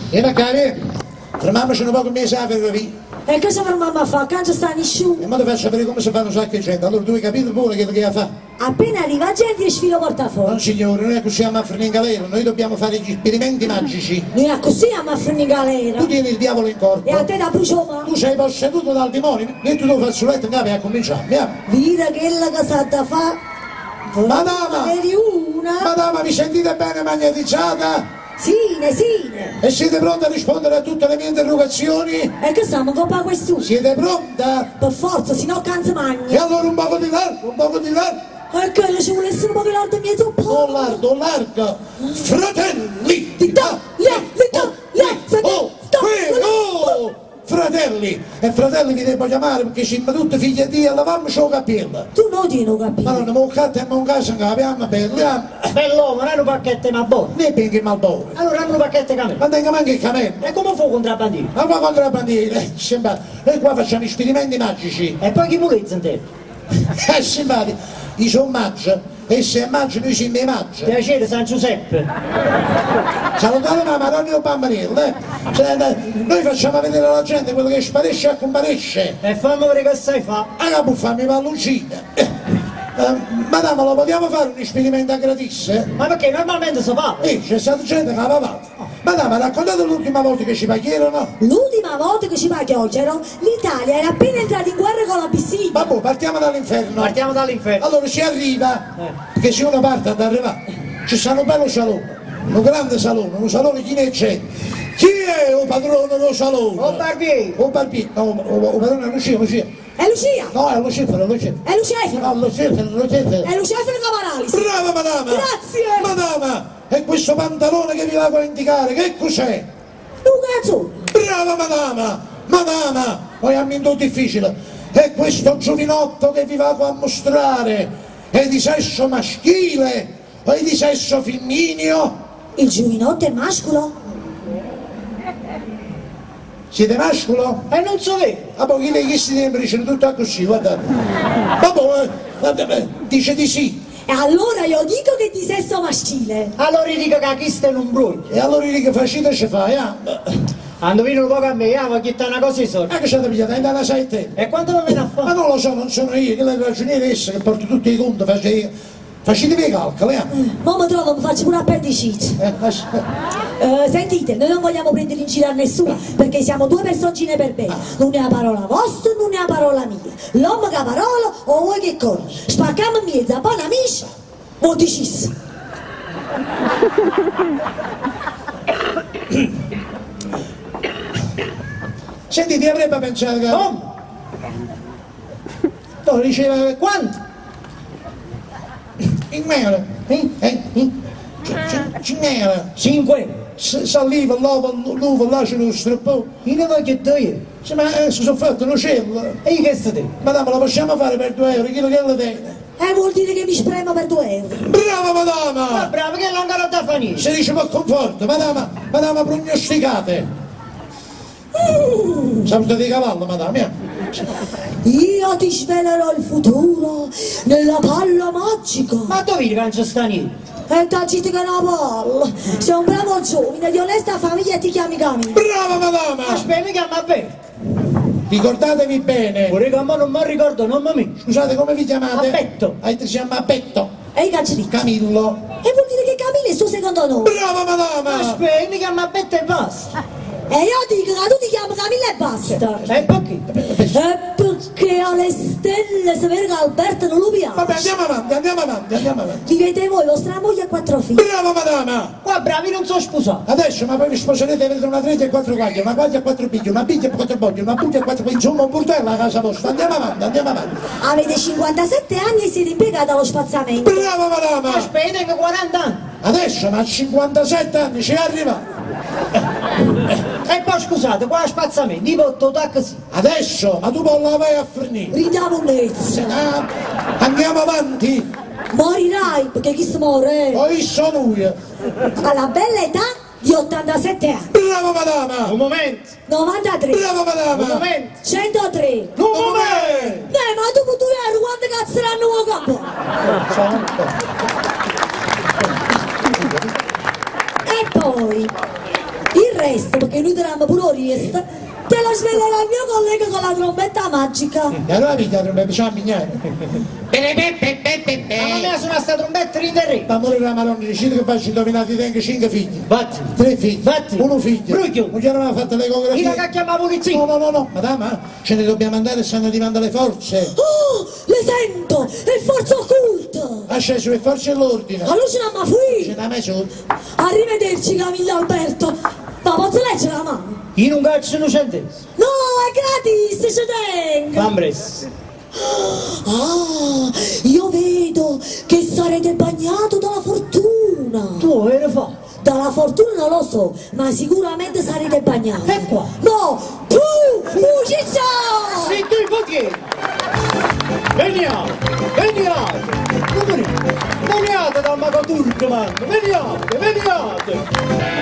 Vieni qua, vieni. Fermiamoci un poco in mezzo alla ferrovia. E che ci fermiamo a fare? Che non ci sta nessuno. E mo ti faccio vedere come si fa un sacco di gente. Allora tu hai capito pure che che fa? Appena arriva gente io sfilo portafoglio. No signore, noi così siamo a finire in galera, noi dobbiamo fare gli esperimenti magici. Noi così siamo a finire in galera. Tu tieni il diavolo in corpo. E a te da brucio ma. Tu sei posseduto dal demonio. Metti tu fazzoletto in capo e a cominciare. Andiamo. Vira quella che sa da fa. Madama! Eri una. Madama, mi sentite bene magnetizzata? Sine, sine. E siete pronta a rispondere a tutte le mie interrogazioni? E che stiamo in coppa questo? Siete pronta? Per forza, se no canzo E magna. allora un poco di largo, un poco di largo. E che ci volesse un po' di lardo in mezzo un Oh po'. largo, largo. Fratelli! L'Italia, l'Italia, Oh, oh, fratelli! E fratelli vi devo chiamare perché siamo tutti figli di Dio, lavammoci il capello. Tu non ti non capisci. Ma non mo cazzo e mon casa che abbiamo bello, Bell'uomo, non è un pacchetto ma buono. né benché malbone. Allora hanno un pacchetto cammello. Ma tengo manco il cammello. E come fu contrabbandino? Ma qua contrabbandiere, sembra, noi qua facciamo esperimenti magici. E poi chi pulizza in te? Simpatico, io sono maggio e se è maggio noi siamo i maggi. Piacere San Giuseppe. Salutate la Madonna e bambinello, eh. Cioè, noi facciamo vedere alla gente quello che sparisce e comparisce. E fammi vedere che sai fa. Ah, capo, fammi palloncina. Madama, lo vogliamo fare un esperimento a gratis? Eh? Ma perché normalmente si fa? C'è stata gente che l'aveva fatto. Madama, raccontate l'ultima volta che ci paghirono? L'ultima volta che ci paghiocero, l'Italia era appena entrata in guerra con l'Abissinia. Vabbè, partiamo dall'inferno. Partiamo dall'inferno. Allora si arriva, perché se uno parte ad arrivare, ci sta un bello salone, un grande salone, un salone pieno di gente. Chi è il padrone del salone? O barbiere. O barbiere, no, o padrone è Lucia, Lucia. È Lucia! No, è Lucifero, Lucifero. È Lucifero! No, Lucifero, Lucifero. È Lucifero Camaralis! Brava madama! Grazie! Madama! E questo pantalone che vi vado a indicare, che cos'è? Un calzone! Brava madama! Madama! Poi è un difficile. E questo giovinotto che vi vado a mostrare è di sesso maschile o è di sesso femminile? Il giovinotto è mascolo? Siete mascolo? E non so vero. Ah, poi chi lei chi si deve dice tutto così, guardate. Vabbè, vabbè, dice di sì. E allora io dico che è di sesso maschile. Allora io dico che chi è un broglio. E allora io dico facite ci fai, ah. Andovino un poco a me, ah, ma chi una cosa di soldi. Ma che c'è da pigliare? Andate a 7. E quanto mi viene a Ma fare? non lo so, non sono io, che la ragioniere essa che porto tutti i conti, face... Facetevi i calcoli, eh. Mo mi trovo, mi faccio pure appendicite. Sentite, noi non vogliamo prendere in giro a nessuno perché siamo due personcine per bene. Non è una parola vostra, non è una parola mia. L'uomo che ha parola o voi che corre. Spacchiamo in mezzo, buona amici, o dicis. Sentite, avrebbe pensato che... Come? No, diceva... Quanto? In meno. Eh? Eh? Cinque. 5. Saliva, l'uovo, l'uva, l'acido, lo strappò. Io ne voglio 2. Sì, ma si sono fatto un uccello. E io che sto te? Madama, lo possiamo fare per 2 euro, chi lo che lo tiene? E vuol dire che mi spremo per 2 euro. Brava Ma madama! bravo, che non ancora da fare. Si dice per conforto, madama, madama prognosticate. Saluto di cavallo, madama. eh. Io ti svelerò il futuro nella palla magica. Ma dove che non c'è sta niente? E taciti che è una palla. Sei un bravo giovane di onesta famiglia e ti chiami Camillo. Brava madama! Aspetta, mi chiama Alberto. Ricordatevi bene. Vorrei che a me non mi ricordo il nome mio. Scusate, come vi chiamate? Abbetto. Ah, si chiama Abbetto. E i cacciaricchi. Camillo. E vuol dire che Camillo è il suo secondo nome. Brava madama! Aspetta, mi chiama Abbetto e basta. E io dico che tu ti chiami Camillo e basta. E perché? E perché alle stelle se vede che Alberto non lo piace. Vabbè, andiamo avanti, andiamo avanti, andiamo avanti. Vivete voi, vostra moglie e 4 figli. Brava madama! Qua bravi non sono sposato. Adesso, ma poi vi sposerete e avrete una treglia e 4 quaglie, una quaglia e 4 biglie, una biglia e 4 boglie, una buglia e 4 insomma un bordello a casa vostra. Andiamo avanti, andiamo avanti. Avete 57 anni e siete impiegati allo spazzamento. Brava madama! Aspetta, tengo 40 anni. Adesso, ma a 57 anni ci arriva. E poi scusate, qua spazzamento, io porto taxi. Adesso, ma tu poi la vai a fornire. Ridiamo un mezzo. Ah, andiamo avanti. Morirai, perché chi si muore? Poi sono lui. Alla bella età di 87 anni. Brava madama! Un momento, 93. Brava madama! un momento, 103. Un momento! Ma dopo 2 euro quanto cazzo l'hanno campo? E E poi il resto, perché noi te pure il resto, te lo svelerà il mio collega con la trombetta magica. E allora piglia la trombetta, c'è a mignare. Ma non è suona sta trombetta in terra. Ma amore la Madonna, dicete che faccio indovinare, tengo cinque figli. Vatti. Tre figli. Vatti. Uno figlio. Bruglio. Moglie aveva fatto Io l'ecografia. che chiama la polizia. No, no, no, no, madama, ce ne dobbiamo andare, stanno arrivando le forze. Oh, le sento! È forza occulta! Ha sceso le forze dell'ordine. Allora ce n'amma Ce fui! n'ha messo. Arrivederci Camillo Alberto! Ma posso leggere la mano? Io non caccio un centesimo. No, è gratis, ci tengo! Fambres. Ah, io vedo che sarete bagnato dalla fortuna! Tu ero fa. Dalla fortuna non lo so, ma sicuramente sarete bagnato. E qua? No, tu, Fuciccia! Se tu i poteri. Veniamo, veniate. Non morite. Veniate dal mago turco, man. Veniate, veniate.